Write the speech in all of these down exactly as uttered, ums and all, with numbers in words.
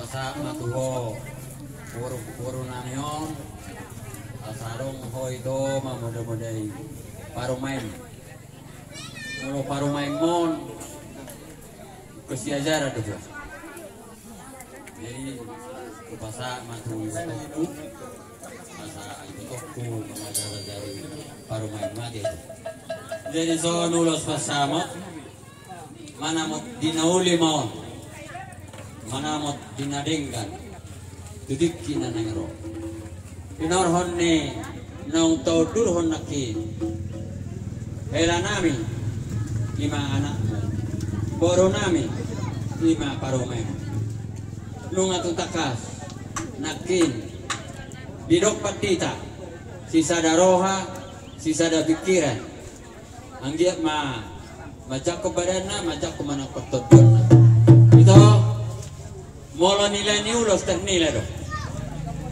Sahat ma tu ho, boru, boru nami on, asa adong ho ito mamodamodai parumaen. Molo parumaen on, ingkon siajaran do jo. Jadi, hupasahat ma tu ibotongku, asa ibotongku mangajar-ajari parumaen ma i. Jadi, songon ulos pansamot, manamot di na uli ma on, manamot di na denggan, tu tingki na naeng ro. Dinorhon ni naung taundulhon nangkin, hela nami i ma anakmu, boru nami i ma parumaenmu. Nunga tu tangkas nangkin didok pandita, sisada roha, sisada pingkiran. Anggiat ma manjangkon badanna, manjangkon manang partondonna. Ito, molo nilai ni ulos, ternilai do.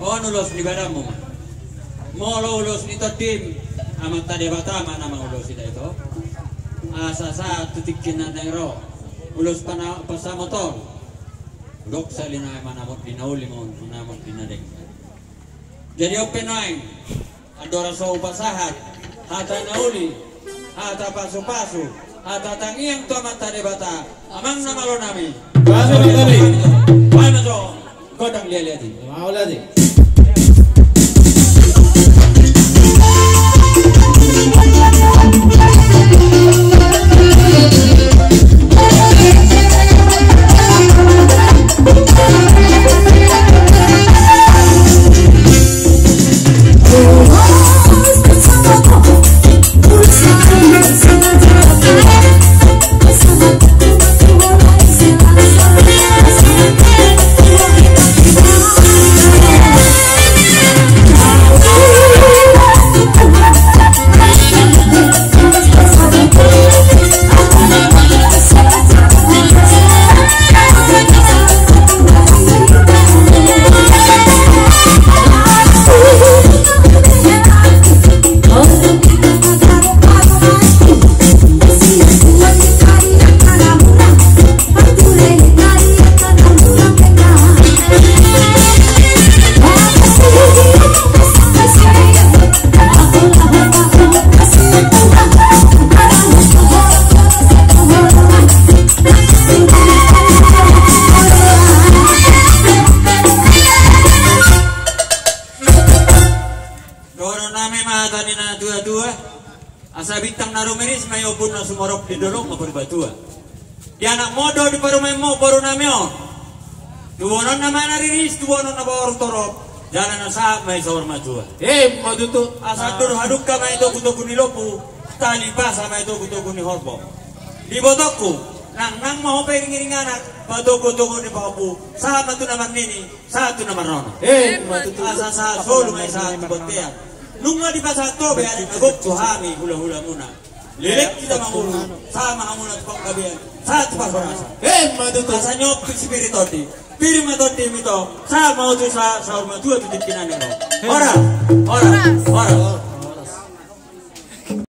On ulos ni badanmu ma. Molo ulos ni tondim, Amanta Debata ma na mangulosi da, ito. Asa sahat tu tingki na naeng ro, ulos pana-, pansamot on, hudok sahali nai, manamot di na uli ma on, manamot di na denggan. Jadi on pe nuaeng, andorang so hupasahat hata na uli, hata pasupasu, hata tangiang tu Amanta Debata, amang na malo nami. Baen ma jo. Baen ma jo gondang liat-liat i. Mau liat i. Dohonon nami ma hata ni na tua-tua. Asa bintang na rumiris ma i ombun na sumorop, di dolok ma Purbatua. Di anakmu on dohot di parumaenmu on, boru nami on, tubuhon na ma na riris, tubuhon na boru torop, jala na sahat ma i saur matua. Emma tutu. Asa andor hadungka ma i togu-togu ni lombu, tali basa ma i togu-togu ni horbo. Di ibotongku, nangnang ma ho pe iring-iring anak, patogu-togu ni pahompu, sahat ma tu na marnini, sahat tu na marnono. Emma tutu. Asa sahat solu ma i sahat tu bontean. Nunga dipasahat ho be adat na gok tu hami hula-hulamuna. Leleng hita mangolu, sahat ma hamuna tu panggabean, sahat tu parhorasan. Emma tutu. Asa nyompik si pir ni tondi, pir ma tondimi, ito, sahat ma ho tu sa-, saur matua tu tingki na naeng ro. Horas, horas, horas.